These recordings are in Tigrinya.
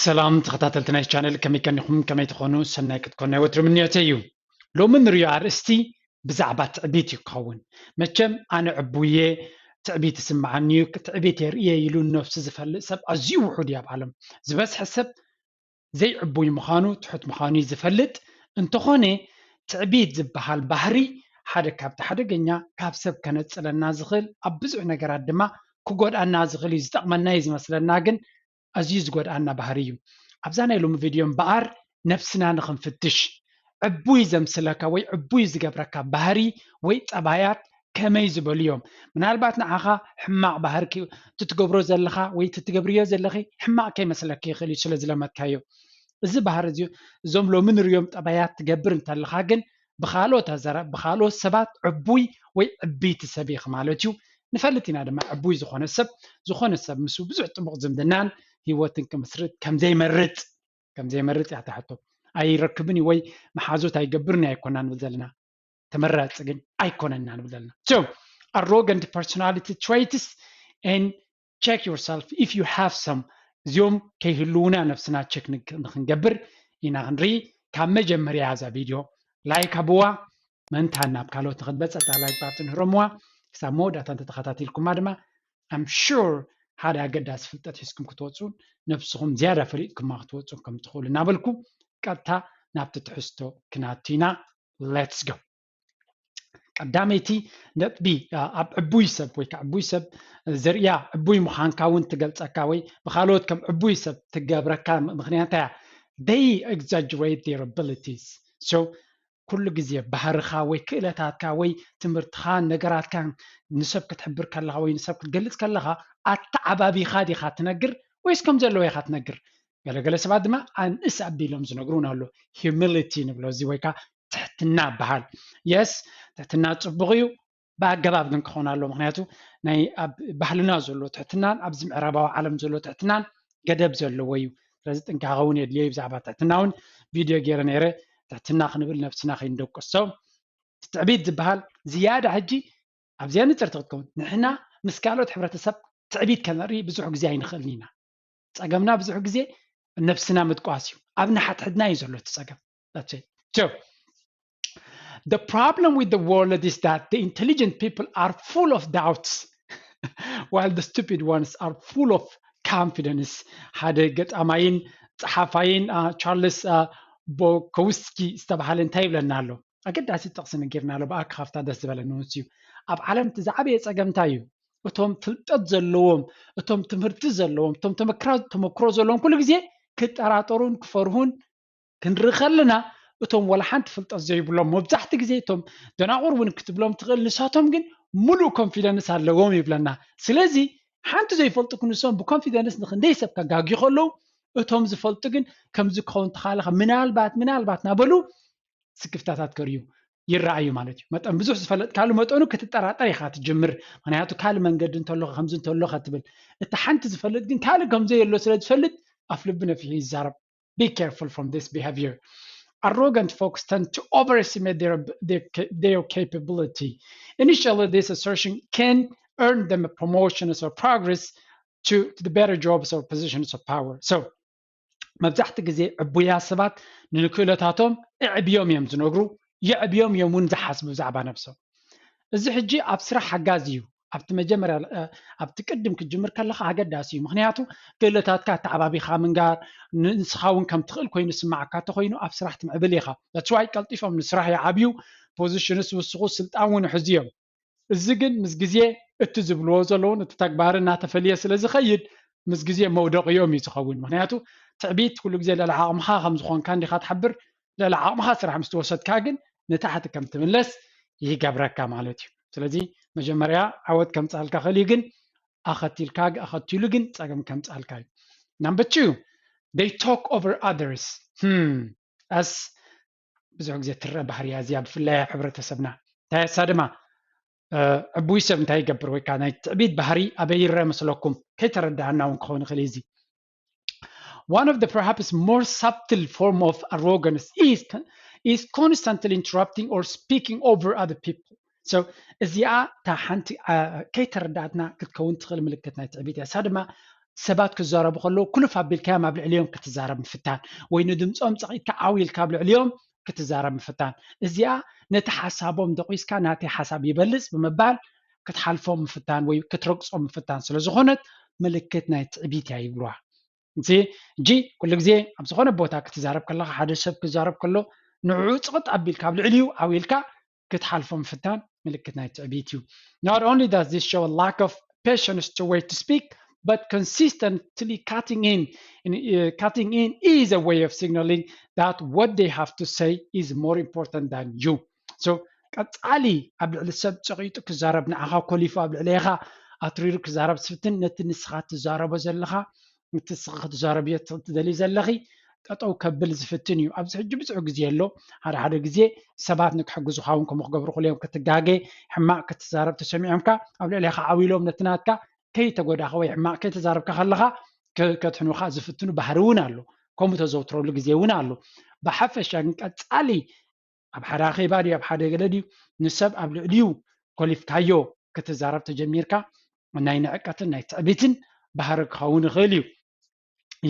ሰላም ተኸታተልቲ ናይ ቻነል፣ ከመይ ቀኒኹም? ከመይ ትኾኑ? ሰናይ ክትኮኑ ናይ ወትሩ ምንዮተይ እዩ። ሎሚ ንሪኦ ኣርእስቲ ብዛዕባ ትዕቢት እዩ ክኸውን። መቸም ኣነ ዕቡየ፣ ትዕቢት ይስምዓኒ እዩ፣ ትዕቢት የርእየ ኢሉ ነብሱ ዝፈልጥ ሰብ ኣዝዩ ውሑድ እዩ ኣብ ዓለም። ዝበዝሐ ሰብ ዘይዕቡይ ምዃኑ፣ ትሑት ምዃኑ እዩ ዝፈልጥ። እንተኾነ ትዕቢት ዝበሃል ባህሪ ሓደ ካብቲ ሓደገኛ፣ ካብ ሰብ ከነጽለና ዝኽእል፣ ኣብ ብዙሕ ነገራት ድማ ክጎድኣና ዝኽእል እዩ። ዝጠቕመና እዩ ዝመስለና፣ ግን ኣዝዩ ዝጎድኣና ባህሪ እዩ። ኣብዛ ናይ ሎሚ ቪድዮ እምበኣር ነብስና ንኽንፍትሽ፣ ዕቡይ ዘምስለካ ወይ ዕቡይ ዝገብረካ ባህሪ ወይ ጠባያት ከመይ ዝበሉ እዮም? ምናልባት ንዓኻ ሕማቕ ባህሪ ኪ-፣ ትትገብሮ ዘለኻ ወይ ትትገብርዮ ዘለኺ ሕማቕ ከይመስለኪ ይኽእል እዩ፣ ስለ ዝለመድካዮ። እዚ ባህሪ እዚ፣ እዞም ሎሚ ንሪኦም ጠባያት ትገብር እንተለኻ ግን ብኻልኦት ኣዘራ-፣ ብኻልኦት ሰባት ዕቡይ ወይ ዕብይቲ ሰብ ኢኺ ማለት እዩ። ንፈልጥ ኢና ድማ ዕቡይ ዝኾነ ሰብ፣ ዝኾነ ሰብ ምስኡ ብዙሕ ጥቡቕ ዝምድናን ህይወትን ክምስርት ከም ዘይመርጽ፣ ከም ዘይመርጽ እያ እታ ሕቶ። ኣይረክብን እዩ ወይ መሓዙት ኣይገብርን እዩ ኣይኮና ንብል ዘለና። ተመራጺ ግን ኣይኮነን ኢና ንብል ዘለና። So, arrogant personality traits and check yourself if you have some። እዚኦም ከይህልዉና ነብስና ቸክ ንክ-፣ ንክንገብር ኢና ክንርኢ። ካብ መጀመርያ እዛ ቪድዮ ላይክ ሃብዋ፣ ምእንታን ናብ ካልኦት ንክትበጽሕ እታ ላይክ ባትን ህረምዋ። ክሳብ መወዳእታ እንተተኸታቲልኩማ ድማ I'm sure ሓደ ኣገዳሲ ፍልጠት ሒዝኩም ክትወጹን ነብስኹም ዝያዳ ፈሊጥኩማ ክትወጹን ከም ትኽእሉ እናበልኩ ቀጥታ ናብቲ ትሕዝቶ ክናቱ ኢና። Let's go። ቀዳመይቲ ነጥቢ፣ ኣ፣ ኣብ ዕቡይ ሰብ ወይ ከዓ ዕቡይ ሰብ ዘርእያ፣ ዕቡይ ምዃንካ እውን ትገልጸካ ወይ ብኻልኦት ከም ዕቡይ ሰብ ትገብረካ ም-፣ ምኽንያት እያ። They exaggerate their abilities። So፣ ኩሉ ግዜ ባህርኻ ወይ ክእለታትካ ወይ ትምህርትኻ ነገራትካ ንሰብ ክትሕብር ከለኻ ወይ ንሰብ ክትገልጽ ከለኻ ኣተዓባቢኻ ዲኻ ትነግር ወይስ ከም ዘለዎ ኢኻ ትነግር? ገለገለ ሰባት ድማ ኣንእስ ኣቢሎም ዝነግሩን ኣሎ። Humility ንብሎ እዚ ወይ ከዓ ትሕትና በሃል። የስ፣ ትሕትና ጽቡቕ እዩ፣ ብኣገባብ ግን ክኸውን ኣለዎ። ምኽንያቱ ናይ ኣብ ባህልና ዘሎ ትሕትናን ኣብዚ ምዕራባዊ ዓለም ዘሎ ትሕትናን ገደብ ዘለዎ እዩ። ስለዚ ጥንቃቐ እውን የድልዮ እዩ። ብዛዕባ ትሕትና እውን ቪድዮ ገይረ ነይረ። ትሕትና ክንብል ነብስና ከይንደቁሶ። ትዕቢት ዝበሃል ዝያዳ ሕጂ ኣብዚኣ ንጽርቲ ክትከውን፣ ንሕና ምስ ካልኦት ሕብረተሰብ ትዕቢት ከነርኢ ብዙሕ ግዜ ኣይንኽእልን ኢና። ጸገምና ብዙሕ ግዜ ነብስና ምጥቋስ እዩ። ኣብ ንሓድሕድና እዩ ዘሎ እቲ ጸገም። That's it። So, the problem with the world is that the intelligent people are full of doubts, while the stupid ones are full of confidence። ሓደ ገጣማይን ጸሓፋይን፣ አ፣ ቻርልስ፣ አ፣ ቦኮውስኪ ዝተባሃለ እንታይ ይብለና ኣሎ? ኣገዳሲ ጥቕሲ ነጊርና ኣሎ። ብኣካ ካብታ ደስ ዝበለኒ ንሱ እዩ። ኣብ ዓለም እቲ ዝዓበየ ጸገም እንታይ እዩ? እቶም ፍልጠት ዘለዎም፣ እቶም ትምህርቲ ዘለዎም፣ እቶም ተመክራ-፣ ተመክሮ ዘለዎም ኩሉ ግዜ ክጠራጠሩን ክፈርሁን ክንርኢ ከለና፣ እቶም ወላ ሓንቲ ፍልጠት ዘይብሎም፣ መብዛሕቲ ግዜ እቶም ደናቑር እውን ክትብሎም ትኽእል፣ ንሳቶም ግን ሙሉእ ኮንፊደንስ ኣለዎም ይብለና። ስለዚ ሓንቲ ዘይፈልጡ ክንሶም ብኮንፊደንስ ንኽንደይ ሰብ ከጋግዩ ከለዉ፣ እቶም ዝፈልጡ ግን ከምዚ ክኸውን ተኻለኸ፣ ምናልባት፣ ምናልባት እናበሉ ስክፍታታት ከርእዩ ይረኣዩ ማለት እዩ። መጠን ብዙሕ ዝፈለጥካሉ መጠኑ ክትጠራጠር ኢኻ ትጅምር። ምኽንያቱ ካልእ መንገዲ እንተሎኸ፣ ከምዚ እንተሎኸ ትብል። እቲ ሓንቲ ዝፈልጥ ግን ካልእ ከምዘየሎ ስለ ዝፈልጥ ኣፍ ልቢ ነፊሑ ይዛረብ። Be careful from this behavior. Arrogant folks tend to overestimate their, their, ca-, their capability. Initially, this assertion can earn them a promotion or progress to, to the better jobs or positions of power. So, መብዛሕቲ ግዜ ዕቡያ ሰባት ንክእለታቶም እዕብዮም እዮም ዝነግሩ፣ የዕብዮም እዮም እውን ዝሓስቡ ብዛዕባ ነብሶም። እዚ ሕጂ ኣብ ስራሕ ሓጋዚ እዩ። ኣብቲ መጀመርያ፣ እ፣ ኣብቲ ቅድም ክትጅምር ከለኻ ኣገዳሲ እዩ። ምኽንያቱ ክእለታትካ ኣተዓባቢኻ ምንጋር፣ ንስኻ እውን ከም ትኽእል ኮይኑ ዝስምዓካ እንተኾይኑ ኣብ ስራሕ ትምዕብል ኢኻ። That's why ቀልጢፎም ንስራሕ ይዓብዩ፣ ፖዚሽንስ ይውስኹ፣ ስልጣን እውን ይሕዙ እዮም። እዚ ግን ምስ ግዜ እቲ ዝብልዎ ዘለውን እቲ ተግባር እናተፈልየ ስለ ዝኸይድ ምስ ግዜ መውደቂኦም እዩ ዝኸውን። ምኽንያቱ ትዕቢት ኩሉ ግዜ ልዕሊ ዓቕምኻ ከም ዝኾንካ እንዲኻ ትሓብር፣ ልዕሊ ዓቕምኻ ስራሕ ምስ ተወሰድካ ግን ንታሕቲ ከም ትምለስ ይገብረካ ማለት እዩ። ስለዚ መጀመርያ ዓወት ከምፅኣልካ ክእል እዩ፣ ግን ኣኸቲልካ፣ ኣኸቲሉ ግን ፀገም ከምፅኣልካ እዩ። Number two, they talk over others. Hmm, that's ብዙሕ ግዜ ትረአ ባህሪ እያ እዚኣ፣ ብፍላይ ኣብ ሕብረተሰብና። እንታይ እሳ ድማ፣ እ፣ ዕቡይ ሰብ እንታይ ይገብር ወይ ከዓ ናይ ትዕቢት ባህሪ ኣበይ ይረአ መስለኩም? ከይተረዳእና እውን ክኸውን ይኽእል እዩ እዚ። One of the perhaps more subtle form of arrogance is, is constantly interrupting or speaking over other people. So እዚኣ እታ ሓንቲ፣ እ፣ ከይተረዳእትና ክትከውን ትኽእል ምልክት ናይ ትዕቢት እያ። እሳ ድማ ሰባት ክዛረቡ ከለዉ ክልፍ ኣቢልካዮም ኣብ ልዕሊኦም ክትዛረብ ምፍታን፣ ወይ ንድምፆም ፀቒጥካ ዓው ኢልካ ኣብ ልዕሊኦም ክትዛረብ ምፍታን። እዚኣ ነቲ ሓሳቦም ደቂስካ ናተይ ሓሳብ ይበልፅ ብምባል ክትሓልፎም ምፍታን ወይ ክትረግፆም ምፍታን ስለ ዝኾነት ምልክት ናይ ትዕቢት እያ ይብልዋ። እዚ ሕጂ ኩሉ ግዜ ኣብ ዝኾነ ቦታ ክትዛረብ ከለኻ፣ ሓደ ሰብ ክዛረብ ከሎ ንዕኡ ፅቕጥ ኣቢልካ ኣብ ልዕሊኡ ዓው ኢልካ ክትሓልፎ ምፍታን ምልክት ናይ ትዕቢት እዩ። Not only does this show a lack of patience to wait to speak, but consistently cutting in, in uh, cutting in is a way of signaling that what they have to say is more important than you. So ቀጻሊ ኣብ ልዕሊ ሰብ ጸቒጡ ክዛረብ፣ ንዓኻ ኮሊፉ ኣብ ልዕሌኻ ኣትሪሩ ክዛረብ ዝፍትን፣ ነቲ ንስኻ ትዛረቦ ዘለኻ፣ ነቲ ንስኻ ክትዛረብዮ ትደሊ ዘለኺ ጠጠው ከብል ዝፍትን እዩ። ኣብዚ ሕጂ ብዙሕ ግዜ ኣሎ። ሓደ ሓደ ግዜ ሰባት ንክሕግዙኻ እውን ከምኡ ክገብሩ ክእሉ እዮም። ክትጋገ፣ ሕማቕ ክትዛረብ ተሰሚዖምካ ኣብ ልዕሌኻ ዓው ኢሎም ነቲ ናትካ ከይተጎዳእካ ወይ ሕማቕ ከይተዛረብካ ከለኻ ከ-፣ ከድሕኑኻ ዝፍትኑ ባህሪ እውን ኣሎ። ከምኡ ተዘውትረሉ ግዜ እውን ኣሎ። ብሓፈሻ ግን ቀጻሊ ኣብ ሓደ ኣኼባ ድዩ ኣብ ሓደ ገለ ድዩ ንሰብ ኣብ ልዕሊኡ ኮሊፍካዮ ክትዛረብ ተጀሚርካ ናይ ንዕቀትን ናይ ትዕቢትን ባህሪ ክኸውን ይኽእል እዩ።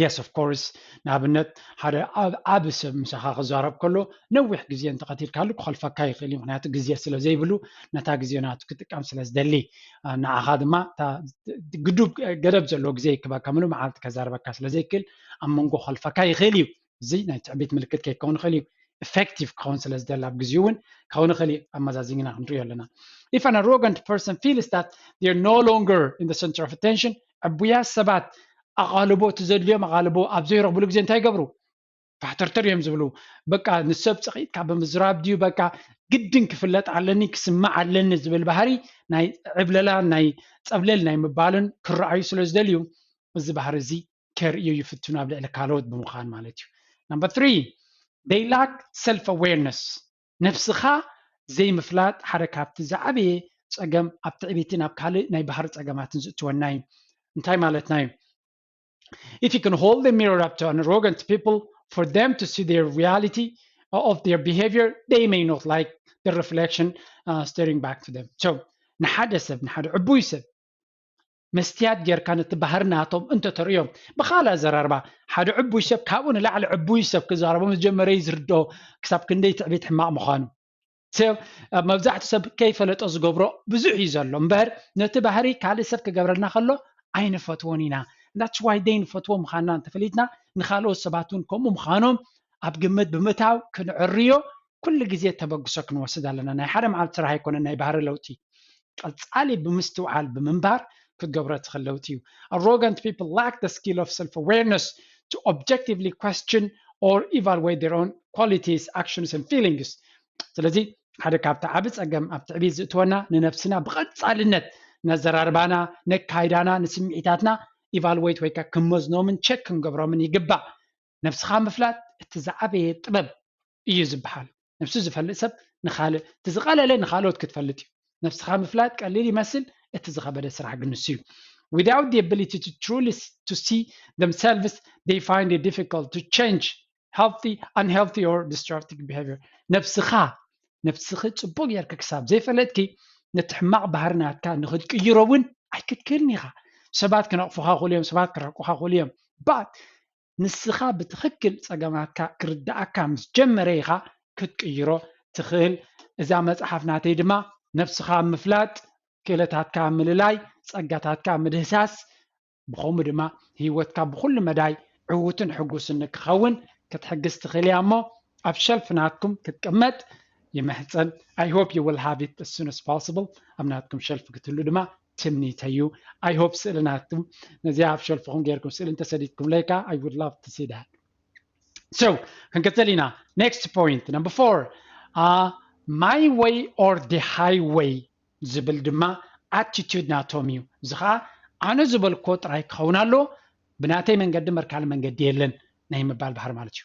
Yes, of course። ንኣብነት ሓደ ዓብ-፣ ዓቢ ሰብ ምሳኻ ክዛረብ ከሎ ነዊሕ ግዜ እንተቐቲልካሉ ክኸልፈካ ይኽእል እዩ። ምኽንያቱ ግዜ ስለ ዘይብሉ ነታ ግዜ ናቱ ክጥቀም ስለ ዝደሊ፣ አ፣ ንዓኻ ድማ እታ ግዱብ ገደብ ዘለዎ ግዜ ይክበካ፣ ምሉእ መዓልቲ ከዛርበካ ስለ ዘይክእል ኣብ መንጎ ክኸልፈካ ይኽእል እዩ። እዚ ናይ ትዕቢት ምልክት ከይከውን ይኽእል እዩ። ኢፌክቲቭ ክኸውን ስለ ዝደሊ ኣብ ግዜኡ እውን ክኸውን ይኽእል እዩ። ኣመዛዚንና ክንሪኦ ኣለና። If an arrogant person feels that they're no longer in the center of attention, ዕቡያት ሰባት ኣቓልቦ፣ እቲ ዘድልዮም ኣቓልቦ ኣብ ዘይረኽብሉ ግዜ እንታይ ይገብሩ? ፋሕተርተር እዮም ዝብሉ። በቃ ንሰብ ጸቒጥካ ብምዝራብ ድዩ፣ በቃ ግድን ክፍለጥ ኣለኒ፣ ክስማዕ ኣለኒ ዝብል ባህሪ ናይ ዕብለላ፣ ናይ ጸብለል ናይ ምባልን ክረኣዩ ስለ ዝደልዩ እዚ ባህሪ እዚ ከርእዩ ይፍትኑ ኣብ ልዕሊ ካልኦት ብምዃን ማለት እዩ። Number three, they lack self awareness። ነብስኻ ዘይምፍላጥ ሓደ ካብቲ ዝዓበየ ጸገም ኣብ ትዕቢትን ኣብ ካልእ ናይ ባህሪ ጸገማትን ዝእትወና እዩ። እንታይ ማለትና እዩ? If you can hold the mirror up to an arrogant people for them to see their reality of their behavior, they may not like the reflection uh, staring back to them. So ንሓደ ሰብ፣ ንሓደ ዕቡይ ሰብ መስትያት ጌርካ ነቲ ባህሪ ናቶም እንተተርእዮም፣ ብኻልእ ኣዘራርባ ሓደ ዕቡይ ሰብ ካብኡ ንላዕሊ ዕቡይ ሰብ ክዛረቦ ምስ ጀመረ እዩ ዝርድኦ ክሳብ ክንደይ ትዕቢት ሕማቕ ምዃኑ። ሰብ፣ መብዛሕትኡ ሰብ ከይፈለጦ ዝገብሮ ብዙሕ እዩ ዘሎ እምበር ነቲ ባህሪ ካልእ ሰብ ክገብረልና ከሎ ኣይንፈትዎን ኢና። That's why ዘይንፈትዎ ምዃንና እንተፈሊጥና ንኻልኦት ሰባት እውን ከምኡ ምዃኖም ኣብ ግምት ብምእታው ክንዕርዮ ኩሉ ግዜ ተበግሶ ክንወስድ ኣለና። ናይ ሓደ መዓልቲ ስራሕ ኣይኮነን ናይ ባህሪ ለውጢ። ቀጻሊ ብምስትውዓል ብምንባር ክትገብሮ ትኽእል ለውጢ እዩ። Arrogant people lack the skill of self awareness to objectively question or evaluate their own qualities, actions and feelings. ስለዚ ሓደ ካብቲ ዓቢ ጸገም ኣብ ትዕቢት ዝእትወና ንነብስና ብቐጻልነት ነዘራርባና፣ ነካይዳና፣ ንስምዒታትና ኢቫልዌት ወይ ከዓ ክመዝኖምን ቸክ ክንገብሮምን ይግባእ። ነብስኻ ምፍላጥ እቲ ዝዓበየ ጥበብ እዩ ዝበሃል። ነብሱ ዝፈልጥ ሰብ ንኻልእ፣ እቲ ዝቐለለ ንኻልኦት ክትፈልጥ እዩ። ነብስኻ ምፍላጥ ቀሊል ይመስል፣ እቲ ዝኸበደ ስራሕ ግን ንሱ እዩ። Without the ability to truly s- to see themselves, they find it difficult to change healthy, unhealthy or destructive behavior. ነብስኻ፣ ነብስኺ ጽቡቕ ጌርኪ ክሳብ ዘይፈለጥኪ ነቲ ሕማቕ ባህሪ ናትካ ንኽትቅይሮ እውን ኣይክትክእልን ኢኻ። ሰባት ክነቕፉኻ ክእሉ እዮም፣ ሰባት ክርሕቁኻ ክእሉ እዮም። But ንስኻ ብትኽክል ጸገማትካ ክርድኣካ ምስ ጀመረ ኢኻ ክትቅይሮ ትኽእል። እዛ መጽሓፍ ናተይ ድማ ነብስኻ ኣብ ምፍላጥ፣ ክእለታትካ ኣብ ምልላይ፣ ጸጋታትካ ኣብ ምድህሳስ፣ ብኸምኡ ድማ ህይወትካ ብኹሉ መዳይ ዕዉትን ሕጉስን ንክኸውን ክትሕግዝ ትኽእል እያ እሞ ኣብ ሸልፍ ናትኩም ክትቅመጥ ይምሕጸን። I hope you will have it as soon as possible። ኣብ ናትኩም ሸልፍ ክትህሉ ድማ ትምኒተይ እዩ። I hope ስእሊ ናትኩም ነዚኣ ኣብ ሸልፍኹም ጌርኩም ስእሊ እንተሰዲድኩም ለይካ I would love to see that። So ክንቅጽል ኢና። Next point, number four, uh, my way or the highway ዝብል ድማ ኣቲቱድ ናቶም እዩ። እዚ ከዓ ኣነ ዝበልኮ ጥራይ ክኸውን ኣሎ፣ ብናተይ መንገዲ እምበር ካልእ መንገዲ የለን ናይ ምባል ባህሪ ማለት እዩ።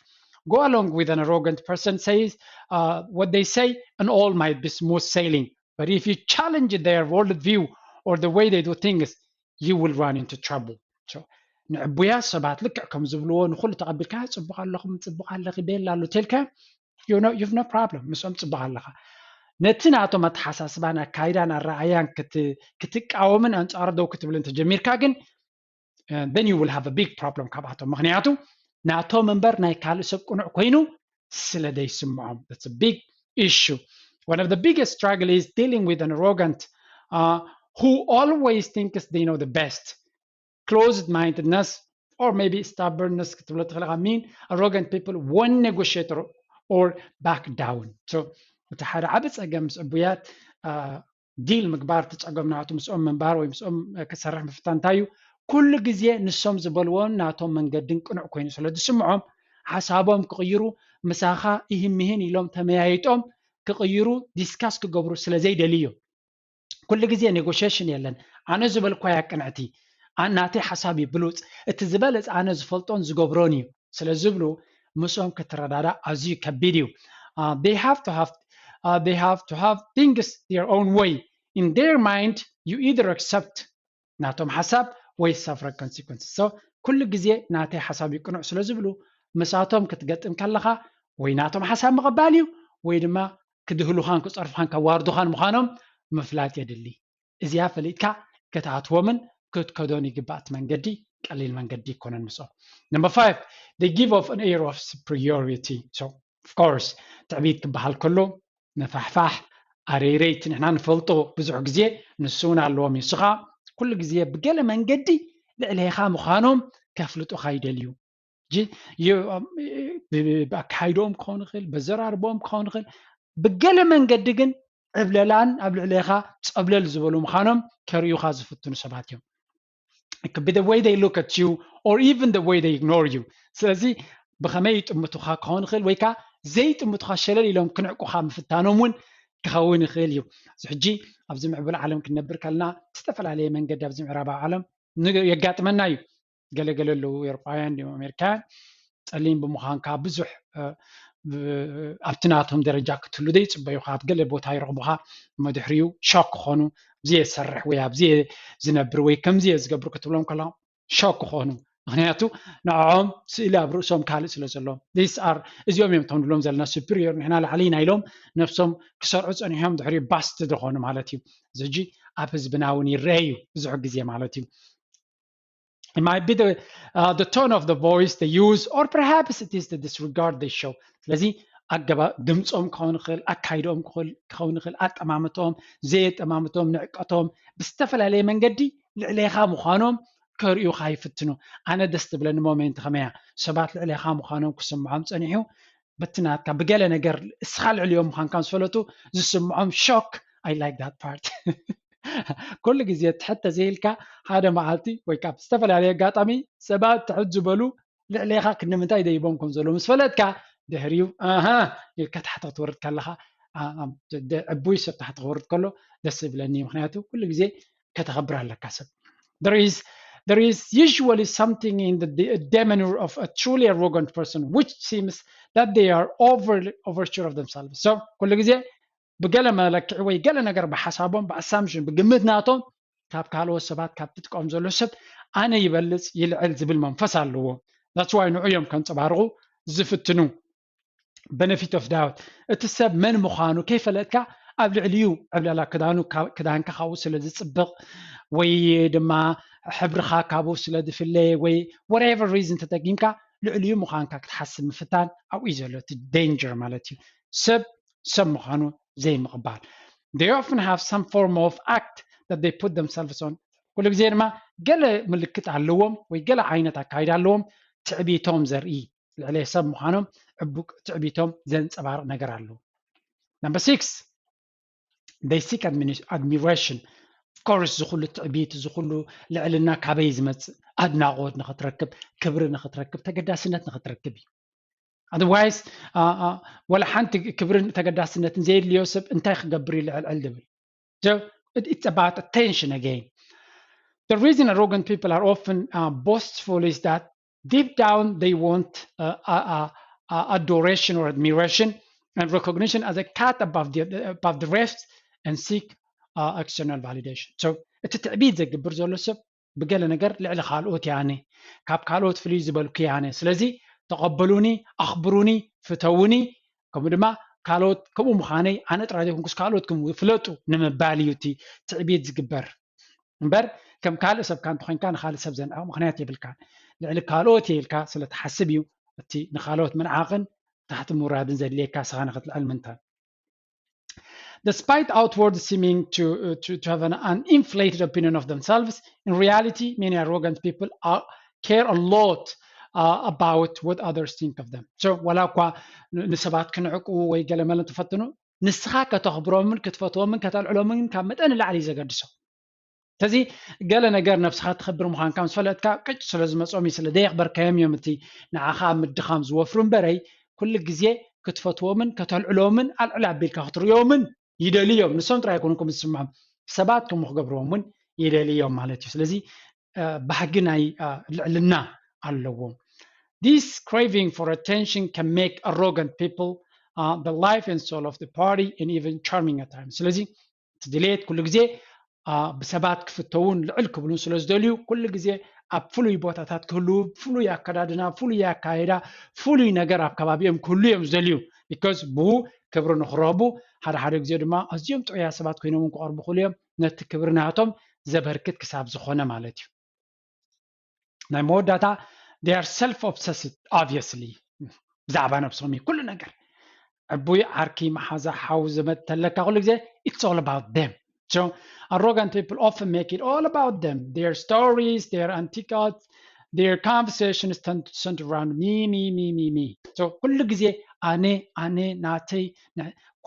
Go along with an arrogant person says uh, what they say and all might be smooth sailing, but if you challenge their world view or the way they do things, you will run into trouble. So ንዕቡያት ሰባት ልክዕ ከም ዝብልዎ ንኹሉ ተቐቢልካ ጽቡቕ ኣለኹም፣ ጽቡቕ ኣለኺ፣ ቤላ ኣሎ ተልካ you know, you've no problem፣ ምስኦም ጽቡቕ ኣለኻ። ነቲ ናቶም ኣተሓሳስባን ኣካይዳን ኣረኣያን ክት- ክትቃወምን ኣንጻሩ ደው ክትብልን ተጀሚርካ ግን then you will have a big problem ካብኣቶም። ምክንያቱ ናቶም እምበር ናይ ካልእ ሰብ ቅኑዕ ኮይኑ ስለ ዘይስምዖም። That's a big issue. One of the biggest struggle is dealing with an arrogant uh, who always thinks they know the best. Closed mindedness or maybe stubbornness ክትብሎ ትኽእል ኢኻ። Mean arrogant people won't negotiate or back down. So እቲ ሓደ ዓቢ ጸገም ምስ ዕቡያት ዲል ምግባር፣ እቲ ጸገም ናቱ ምስኦም ምንባር ወይ ምስኦም ክሰርሕ ምፍታን እንታይ እዩ? ኩሉ ግዜ ንሶም ዝበልዎን ናቶም መንገድን ቅኑዕ ኮይኑ ስለ ዝስምዖም ሓሳቦም ክቕይሩ፣ ምሳኻ ይህን ምሂን ኢሎም ተመያይጦም ክቕይሩ ዲስካስ ክገብሩ ስለ ዘይደልዩ እዮም። ኩሉ ግዜ ኔጎሽሽን የለን። ኣነ ዝበልኳያ ቅንዕቲ፣ ናተይ ሓሳብ እዩ ብሉፅ፣ እቲ ዝበለፅ ኣነ ዝፈልጦን ዝገብሮን እዩ ስለ ዝብሉ ምስኦም ክትረዳዳእ ኣዝዩ ከቢድ እዩ። They have to have they have to have things their own way. In their mind you either accept ናቶም ሓሳብ ወይ suffer consequences. So ኩሉ ግዜ ናተይ ሓሳብ እዩ ቅኑዕ ስለ ዝብሉ ምሳቶም ክትገጥም ከለኻ ወይ ናቶም ሓሳብ ምቕባል እዩ ወይ ድማ ክድህሉኻን ክፀርፉኻን ከዋርዱኻን ምዃኖም ምፍላጥ የድሊ። እዚኣ ፈሊጥካ ክትኣትዎምን ክትከዶን ይግባእ። እቲ መንገዲ ቀሊል መንገዲ ይኮነን ምስኦም። Number five, they give off an air of superiority. So of course ትዕቢት ክበሃል ከሎ ንፋሕፋሕ ኣረይረይቲ ንሕና ንፈልጦ ብዙሕ ግዜ ንሱ እውን ኣለዎም እዩ። ንስኻ ኩሉ ግዜ ብገለ መንገዲ ልዕሌኻ ምዃኖም ከፍልጡኻ ይደልዩ። ብኣካይዶኦም ክኸውን ይኽእል፣ በዘራርቦኦም ክኸውን ይኽእል። ብገለ መንገዲ ግን ዕብለላን ኣብ ልዕሌኻ ፀብለል ዝበሉ ምዃኖም ከርእዩኻ ዝፍትኑ ሰባት እዮም። It could be the way they look at you or even the way they ignore you. ስለዚ ብኸመይ ይጥምቱኻ ክኸውን ይኽእል ወይ ከዓ ዘይጥምቱኻ ሸለል ኢሎም ክንዕቁኻ ምፍታኖም እውን ክኸውን ይኽእል እዩ። እዚ ሕጂ ኣብዚ ምዕቡል ዓለም ክንነብር ከለና ዝተፈላለየ መንገዲ ኣብዚ ምዕራባዊ ዓለም የጋጥመና እዩ። ገለገለ ኣለዉ ኤውሮጳውያን ድዮም ኣሜሪካውያን ጸሊም ብምዃንካ ብዙሕ ኣብቲ ናቶም ደረጃ ክትህሉ ዘይጽበዩኻ ኣብ ገለ ቦታ ይረኽቡኻ እሞ ድሕሪኡ ሾክ ክኾኑ ኣብዚ የሰርሕ ወይ ኣብዚ ዝነብር ወይ ከምዚ እየ ዝገብር ክትብሎም ከለኻ ሾክ ክኾኑ ምክንያቱ ንዕኦም ስእሊ ኣብ ርእሶም ካልእ ስለ ዘሎ ር እዚኦም እዮም ቶም ንብሎም ዘለና superior ንሕና ላዕሊ ኢና ኢሎም ነብሶም ክሰርዑ ጸኒሖም ድሕሪኡ ባስት ዝኾኑ ማለት እዩ እዚ ሕጂ ኣብ ህዝብና እውን ይረአ እዩ ብዙሕ ግዜ ማለት እዩ It might be the, uh, the tone of the voice they use, or perhaps it is the disregard they show. ስለዚ ኣገባ ድምፆም ክኸውን ይኽእል ኣካይዶኦም ክኸውን ይኽእል ኣጠማምቶኦም ዘየጠማምቶኦም ንዕቀቶም ብዝተፈላለየ መንገዲ ልዕሌኻ ምዃኖም ከርእዩኻ ይፍትኑ ኣነ ደስ ትብለኒ ሞሜንት ከመያ ሰባት ልዕሌኻ ምዃኖም ክስምዖም ፀኒሑ በቲ ናትካ ብገለ ነገር እስኻ ልዕሊኦም ምዃንካ ምስ ፈለጡ ዝስምዖም ሾክ I like that part ኩሉ ግዜ ትሕተ ዘይልካ ሓደ መዓልቲ ወይ ካብ ዝተፈላለየ ኣጋጣሚ ሰባት ትሕት ዝበሉ ልዕሌኻ ክንዲ ምንታይ ደይቦም ከም ዘለዉ ምስ ፈለጥካ ድሕሪኡ ኣሃ ኢልካ ታሕቲ ክትወርድ ከለኻ ዕቡይ ሰብ ታሕቲ ክወርድ ከሎ ደስ ዝብለኒ እዩ ምክንያቱ ኩሉ ግዜ ከተኸብር ኣለካ ሰብ there is there is usually something in the demeanor of a truly arrogant person which seems that they are over oversure of themselves so ኩሉ ግዜ ብገለ መለክዒ ወይ ገለ ነገር ብሓሳቦም ብኣሳምሽን ብግምት ናቶም ካብ ካልኦት ሰባት ካብ ትጥቀም ዘሎ ሰብ ኣነ ይበልፅ ይልዕል ዝብል መንፈስ ኣለዎ that's why ንዑ እዮም ከንፀባርቑ ዝፍትኑ benefit of doubt እቲ ሰብ መን ምዃኑ ከይፈለጥካ ኣብ ልዕሊኡ ዕብለላ ክዳኑ ክዳንካ ካብኡ ስለ ዝፅብቕ ወይ ድማ ሕብርኻ ካብኡ ስለ ዝፍለ ወይ whatever reason ተጠቂምካ ልዕሊኡ ምዃንካ ክትሓስብ ምፍታን ኣብኡ እዩ ዘሎ እቲ danger ማለት እዩ ሰብ ሰብ ምዃኑ ዘይምቕባል they often have some form of act that they put themselves on ኩሉ ግዜ ድማ ገለ ምልክት ኣለዎም ወይ ገለ ዓይነት ኣካይዳ ኣለዎም ትዕቢቶም ዘርኢ ልዕሊ ሰብ ምዃኖም ዕቡቅ ትዕቢቶም ዘንፀባርቕ ነገር ኣለዎ number six they seek admiration of course ዝኩሉ ትዕቢት ዝኩሉ ልዕልና ካበይ ዝመፅእ ኣድናቆት ንክትረክብ ክብሪ ንክትረክብ ተገዳስነት ንክትረክብ እዩ otherwise ወላ ሓንቲ ክብርን ተገዳስነትን ዘየድልዮ ሰብ እንታይ ክገብር እዩ ልዕልዕል ዝብል it's about attention again the reason arrogant people are often uh, boastful is that deep down they want uh, uh, uh, adoration or admiration and recognition as a cut above the, above the rest and seek uh, external validation so እቲ ትዕቢት ዘግብር ዘሎ ሰብ ብገለ ነገር ልዕሊ ካልኦት እየ ኣነ ካብ ካልኦት ፍልይ ዝበልኩ እየ ኣነ ስለዚ ተቐበሉኒ ኣኽብሩኒ ፍተውኒ ከምኡ ድማ ካልኦት ከምኡ ምዃነይ ኣነ ጥራይ ዘይኮንኩስ ካልኦት ከም ፍለጡ ንምባል እዩ እቲ ትዕቢት ዝግበር እምበር ከም ካልእ ሰብካ እንተኮይንካ ንካልእ ሰብ ዘንዕቕ ምክንያት የብልካ። ልዕሊ ካልኦት እየ ኢልካ ስለ ትሓስብ እዩ እቲ ንካልኦት ምንዓቕን ታሕቲ ምውራድን ዘድልየካ ስኻ ንክትልዕል ምንታን። Despite outward seeming to, uh, to, to have an, an inflated opinion of themselves, in reality, many arrogant people are, care a lot uh, about what others think of them. So, ወላ እኳ ንሰባት ክንዕቁ ወይ ገለመለ ተፈትኑ፣ ንስኻ ከተኽብሮምን ክትፈትዎምን ከተልዕሎምን ካብ መጠን ንላዕሊ እዩ ዘገድሶ። ስለዚ ገለ ነገር ነብስኻ ትኸብር ምዃንካ ምስ ፈለጥካ ቅጭ ስለ ዝመጾም እዩ፣ ስለ ደየኽበርካዮም እዮም እቲ ንዓኻ ኣብ ምድኻም ዝወፍሩ እምበረይ፣ ኩሉ ግዜ ክትፈትዎምን ከተልዕሎምን ኣልዕል ኣቢልካ ክትርእዮምን ይደልዮም። ንሶም ጥራይ ኣይኮኑኩም ዝስምዖም፣ ሰባት ከምኡ ክገብርዎም እውን ይደልዮም ማለት እዩ። ስለዚ ባህጊ ናይ ልዕልና ኣለዎም። This craving for attention can make arrogant people uh, the life and soul of the party and even charming at times. ስለዚ እቲ ድሌት ኩሉ ግዜ ብሰባት ክፍተውን ልዕል ክብሉን ስለ ዝደልዩ ኩሉ ግዜ ኣብ ፍሉይ ቦታታት ክህልዉ፣ ፍሉይ ኣከዳድና፣ ፍሉይ ኣካይዳ፣ ፍሉይ ነገር ኣብ ከባቢኦም ክህሉ እዮም ዝደልዩ። Because ብኡ ክብሪ ንክረኽቡ ሓደ ሓደ ግዜ ድማ ኣዝዮም ጥዑያ ሰባት ኮይኖም ክቐርቡ ክእሉ እዮም፣ ነቲ ክብሪ ናቶም ዘበርክት ክሳብ ዝኾነ ማለት እዩ። ናይ መወዳእታ they are self obsessed obviously ብዛዕባ ነብሶም እዩ ኩሉ ነገር። ዕቡይ ዓርኪ መሓዛ ሓው ዘመድ ተለካ ኩሉ ግዜ it's all about them. So arrogant people often make it all about them, their stories, their anecdotes, their conversations tend to center around me, me, me, me, me. So ኩሉ ግዜ ኣነ ኣነ ናተይ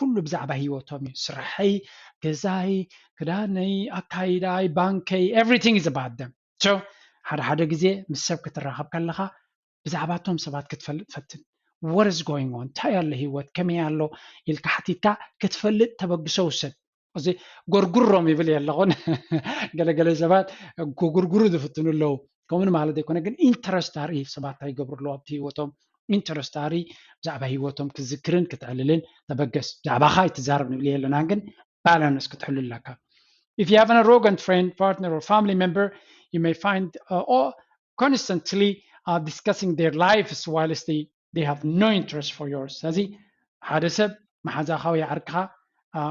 ኩሉ ብዛዕባ ህይወቶም እዩ። ስርሐይ፣ ገዛይ፣ ክዳነይ፣ ኣካይዳይ፣ ባንከይ፣ everything is about them. So ሓደ ሓደ ግዜ ምስ ሰብ ክትራኸብ ከለኻ ብዛዕባቶም ሰባት ክትፈልጥ ፈትን። What is going on? እንታይ ኣሎ ህይወት ከመይ ኣሎ ኢልካ ሓቲትካ ክትፈልጥ ተበግሶ ውሰድ። እዚ ጎርጉሮም ይብል የለኹን። ገለገለ ሰባት ጎጉርጉሩ ዝፍትኑ ኣለዉ። ከምኡ ማለት ኣይኮነ ግን ኢንተረስት ኣርኢ ሰባት እንታይ ይገብሩ ኣለዉ ኣብቲ ህይወቶም ኢንተረስት ኣርኢ ብዛዕባ ህይወቶም ክትዝክርን ክትዕልልን ተበገስ። ብዛዕባኻ ኣይትዛረብ ንብል የለና ግን ባላንስ ክትሕሉ ኣለካ። If you have an arrogant friend, partner or family member, you may find uh, all constantly uh, discussing their lives whilst they, they have no interest for yours. ስለዚ ሓደ ሰብ መሓዛኻ ወይ ዓርክኻ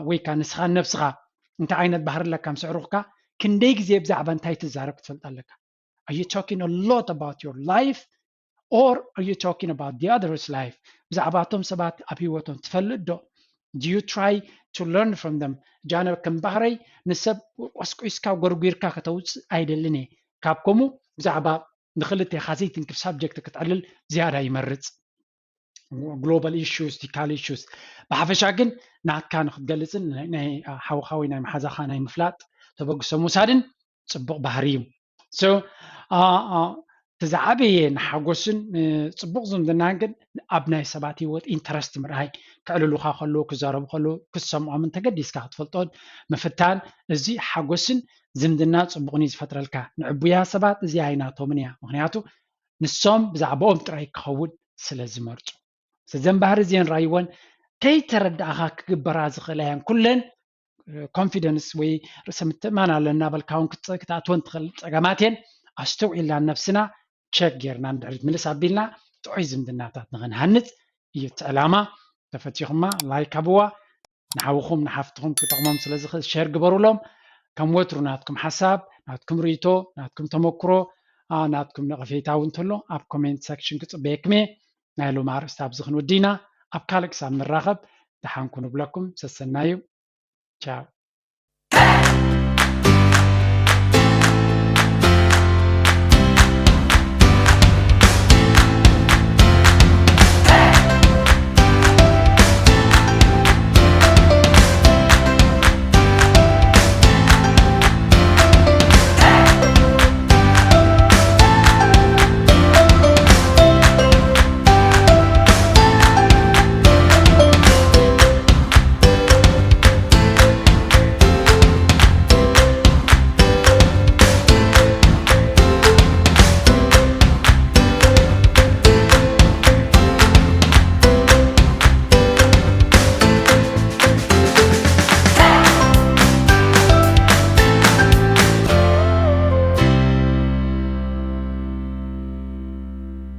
ወይ ከዓ ንስኻ ነብስኻ እንታይ ዓይነት ባህሪ ኣለካ ምስ ኣዕሩኽካ ክንደይ ግዜ ብዛዕባ እንታይ ትዛረብ ክትፈልጥ ኣለካ? Are you talking a lot about your life or are you talking about the other's life? ብዛዕባቶም ሰባት ኣብ ህይወቶም ትፈልጥ ዶ? Do you try to learn from them? ጃነ ከም ባህረይ ንሰብ ቆስቂስካ ጎርጒርካ ከተውፅእ ኣይደልን እየ። ካብ ከምኡ ብዛዕባ ንክልቴኻ ዘይትንክፍ ሳብጀክት ክትዕልል ዝያዳ ይመርፅ። Global issues, local issues ብሓፈሻ ግን ናትካ ንክትገልፅን ናይ ሓውካ ወይ ናይ መሓዛካ ናይ ምፍላጥ ተበግሶ ምውሳድን ፅቡቅ ባህሪ እዩ። So እቲ ዝዓበየ ንሓጎስን ፅቡቅ ዝምድናን ግን ኣብ ናይ ሰባት ሂወት ኢንተረስት ምርኣይ፣ ከዕልሉካ ከለዉ ክዛረቡ ከለዉ ክትሰምዖምን ተገዲስካ ክትፈልጦን ምፍታን እዚ ሓጎስን ዝምድና ፅቡቅን እዩ ዝፈጥረልካ። ንዕቡያ ሰባት እዚኣ ኣይናቶምን እያ፣ ምክንያቱ ንሶም ብዛዕባኦም ጥራይ ክኸውን ስለ ዝመርፁ። እዘን ባህሪ እዚአን ራይወን ከይተረዳእኻ ክግበራ ዝኽእላ እየን ኩለን ኮንፊደንስ ወይ ርእሰ ምትእማን ኣለና በልካ እውን ክትኣትወን ትኽእል ፀገማት እየን። ኣስተውዒልና ነብስና ቸክ ጌርና ንድሕሪት ምልስ ኣቢልና ጥዑይ ዝምድናታት ንኽንሃንፅ እዩ እቲ ዕላማ። ተፈቲኹማ ላይክ ሃብዋ። ንሓውኹም ንሓፍትኹም ክጠቕሞም ስለ ዝኽእል ሸር ግበሩሎም። ከም ወትሩ ናትኩም ሓሳብ፣ ናትኩም ርእይቶ፣ ናትኩም ተመክሮ፣ ናትኩም ነቐፌታ እውን እንተሎ ኣብ ኮሜንት ሰክሽን ክፅበየኩም እየ። ናይ ሎም ኣርእስቲ ኣብዚ ክንወዲ ኢና። ኣብ ካልእ ክሳብ ንራኸብ ደሓንኩ ንብለኩም። ሰሰናዩ። ቻው።